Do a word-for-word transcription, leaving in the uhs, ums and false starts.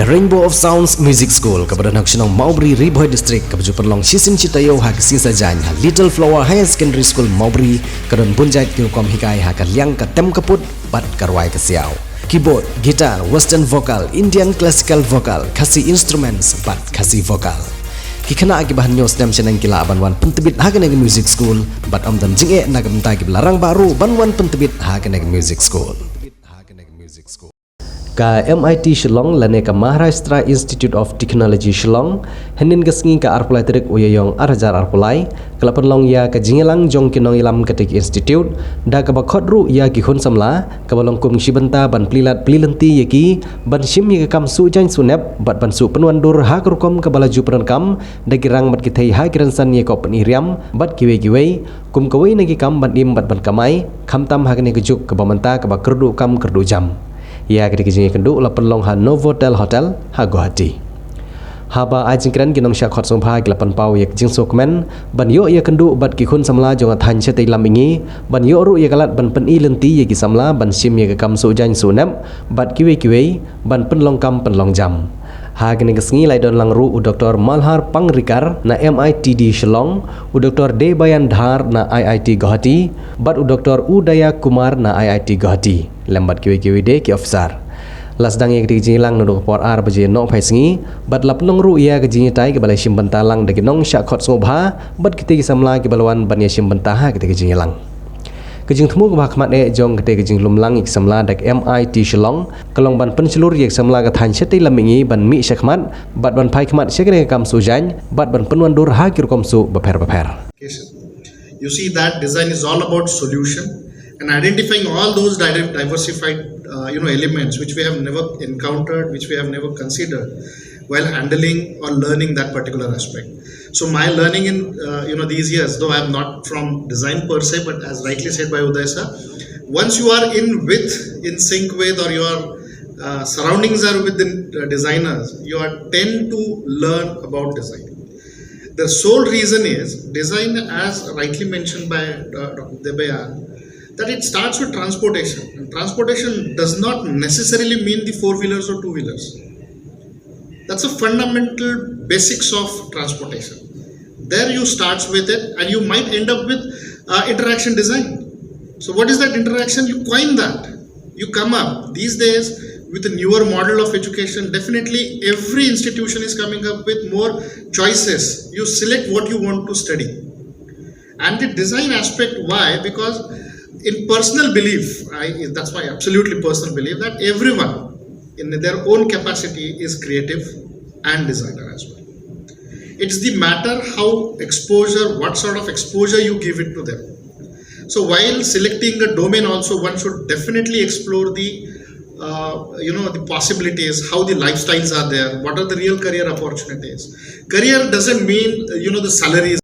Rainbow of Sounds Music School, kaba don ha ka shnong Mawbri, Ri Bhoi District, kaba ju pynlong shisien shi taïew ha ka sngi Saitjaiñ ha Little Flower Higher Secondary School Mawbri, ka don bun jait ki rukom hikai ha ka liang ka tem ka put bad ka rwai ka siaw. Keyboard, guitar, western vocal, Indian classical vocal, Khasi instruments bad Khasi vocal. Ki khynnah kiba hynñiew snem shaneng ki lah ban wan pyntbit ha kane ka music school bad ym don jingeh na ka bynta kiba la rangbah ruh ban wan pyntbit ha kane ka music school. Ka M I T Shillong lane ka Maharashtra Institute of Technology Shillong, hynnin ka sngi ka arphew lai tarik u Ïaïong ar hajar arphew lai, ka la pynlong ïa ka jingïalang jong ki nongïalam kata ka institute, da kaba khot ruh ïa ki khun samla, kaba long kum shi bynta ban plie lad plie lynti ïa ki, ban shim ïa ka kam suh jaiñ suh nep, bad ban suh pynwandur ha ka rukom kaba la ju pyndonkam, da ki rang bad ki thei ha ki rynsan ïa ka pyni riam, bad kiwei kiwei, kum kawei na ki kam ban im bad ban kamai, khamtam ha kane ka juk kaba mynta kaba kyrduh kam kyrduh jam. Ïa kata ka jingïakynduh la pynlong ha Novotel Hotel ha Guwahati. Haba ai jingkren ki nongshah khot sngewbha ki la pynpaw ïa ka jingsngewkmen ban ïoh ïakynduh bad ki khun samla jong ka thaiñ shatei lam mihngi, ban ïoh ruh ïa ka lad ban pyni lynti ïa ki samla ban shim ïa ka kam suh jaiñ suh nep bad kiwei kiwei ban pynlong kam pynlong jam. Ha kane ka sngi la ïadon lang ruh u Doktor Malhar Pangrikar na M I T D Shillong, u Doktor Debayan Dhar na I I T Guwahati, bad u Doktor Udaya Kumar na I I T Guwahati, lem bad kiwei kiwei de ki officer. La sdang ïa kata ka jingïalang naduh ka por ar baje nohphai sngi, bad la pynlong ruh ïa ka jingïatai kaba la shim bynta lang da ki nongshah khot sngewbha bad kita ki samla kiba la wan ban ïashim bynta ha kata ka jingïalang. Ka jingthmu kaba ha khmat eh jong kata ka jinglum lang ïa ki samla da ka M I T Shillong ka long ban pynshlur ïa ki samla ka thaiñ shatei lam mihngi ban mih shakhmat bad ban phai khmat sha kane ka kam suh jaiñ bad ban pynwandur ha ki rukom suh bapher bapher. You see that design is all about solution and identifying all those di- diversified, uh, you know, elements which we have never encountered, which we have never considered while handling or learning that particular aspect. So my learning in, uh, you know, these years, though I'm not from design per se, but as rightly said by Uday sir, once you are in with, in sync with, or your uh, surroundings are with the uh, designers, you are tend to learn about design. The sole reason is design, as rightly mentioned by uh, Doctor Debayan, that it starts with transportation. And transportation does not necessarily mean the four wheelers or two wheelers. That's a fundamental basics of transportation. There you starts with it, and you might end up with uh, interaction design. So what is that interaction? You coin that. You come up these days with a newer model of education. Definitely, every institution is coming up with more choices. You select what you want to study. And the design aspect, why? Because in personal belief, I, that's my absolutely personal belief that everyone in their own capacity is creative and designer as well. It's the matter how exposure, what sort of exposure you give it to them. So while selecting a domain also, one should definitely explore the uh, you know, the possibilities, how the lifestyles are there, what are the real career opportunities. Career doesn't mean uh, you know, the salaries